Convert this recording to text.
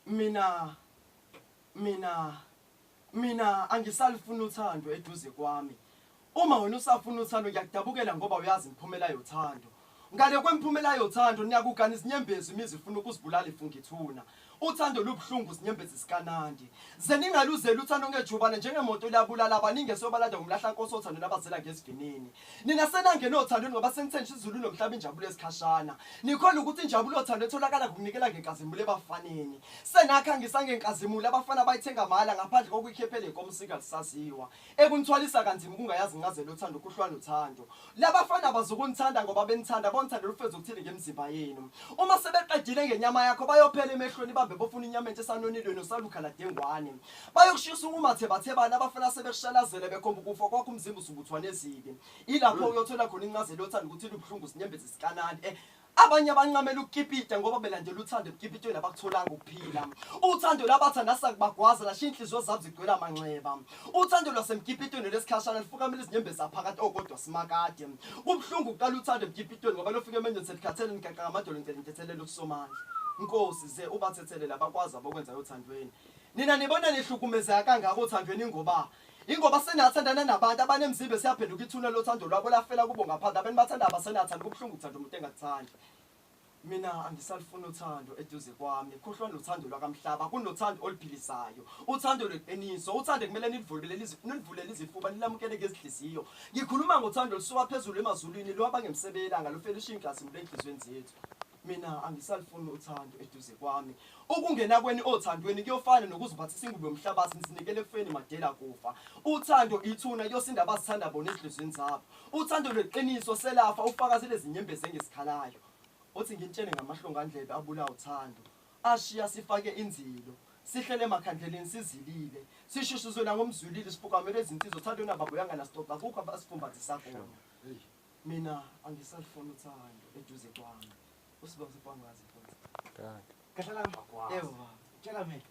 Mina mina mina angisalifuni uthando eduze kwami. Uma wena usafuna uthando ngiyakudabukela ngoba uyazi imiphumela yothando. Ngale kwemiphumela yothando niyakugana izinyembezi imizi ifuna ukuzibulala ifunga ithuna. Uthando lubuhlungu izinyembezi zikaNandi. Ze ningaluzeli uthando ngejubane njengemoto liyabulala abaningi esobalanda ngomlahlankosi othando nabazela ngesivinini. Nina senangena othandweni ngoba senithenjiswa izulu nomhlaba injabulo yesikhashana. Nikholwa ukuthi injabulo yothando etholakala ngokunikela ngenkazimulo ebafaneni. Senakhangisa ngenkazimulo abafana bayithenga mahhala ngaphandle kokuyikhephela inkomo lisaziwa. Ekunithwalisa kanzima ukungayazi incazelo yothando kuhlwa nothando. Labafana bazokunithanda ngoba benithanda bonithandela ufeza okuthile ngemizimba yenu. Uma sebeqedile ngenyama yakho bayophela emehlweni bambe bofuna inyama entsha esanonile nosalukhala dengwane. Bayokushisa ukumathebathebana abafana sebekushalazele bekhomba ukufa kwakho umzimba usubuthwa nezibi. Ilapho uyothola khona incazelo yothando ukuthi lubuhlungu sinyembezi sikanani. Eh, abanye abancamela ukukipita ngoba belandela uthando ebukipitweni abakutholanga ukuphila. Uthando labathanda sakubagwaza lashiya inhliziyo zabo zigcwele amanxeba. Uthando lwasemkipitweni lesikhashana lifukamela izinyembezi zaphakathi okodwa simakade. Kubuhlungu ukuqala uthando emkipitweni ngoba lofika emenyweni selikhathele nigaqa ngamadolo ngicela intethelelo kusomandla. Nkosi ze ubathethelele abakwazi abokwenzayo othandweni. Nina nibona nihlukumezeka kangaka othandweni ingoba ingoba senathandana nabantu abanemzimba esiyaphenduka ithuna lothando lwabo lafela kubo ngaphandle abenibathanda abasenathanda kubuhlungu ukuthanda umuntu engakuthandi. Mina angisalifuni uthando eduze kwami khohlwa nothando lwakamhlaba kunothando oluphilisayo uthando lweqiniso uthando kumele nilivulele nilivulele izifuba nilamukele ngezinhliziyo ngikhuluma ngothando olusuka phezulu emazulwini lwaba ngemsebe yelanga lufela ishiya inkazimulo enhliziyweni zethu. Mina angisalifuni uthando eduze kwami. Ukungena kweni othandweni kuyofana nokuziphathisa ingubo yomhlabathi nizinikele ekufeni madela kufa. Uthando ithuna kuyosinda abazithanda bona ezinhliziyweni zabo. Uthando lweqiniso selafa ufakazi lezinyembezi engisikhalayo. Uthi ngintshene ngamahlongandlebe abulawa uthando. Ashiya sifake inzilo. Sihlele emakhandleleni sizilile. Sishushuzwe nangomzwilili sifukamele izinsizwa uthando nababuyanga nasixoxa kukho abasifumbathisa kona. Mina angisalifuni uthando eduze kwami. Usibongo sefwangazi futhi. Kahle lami. Yebo baba. Tshela mina.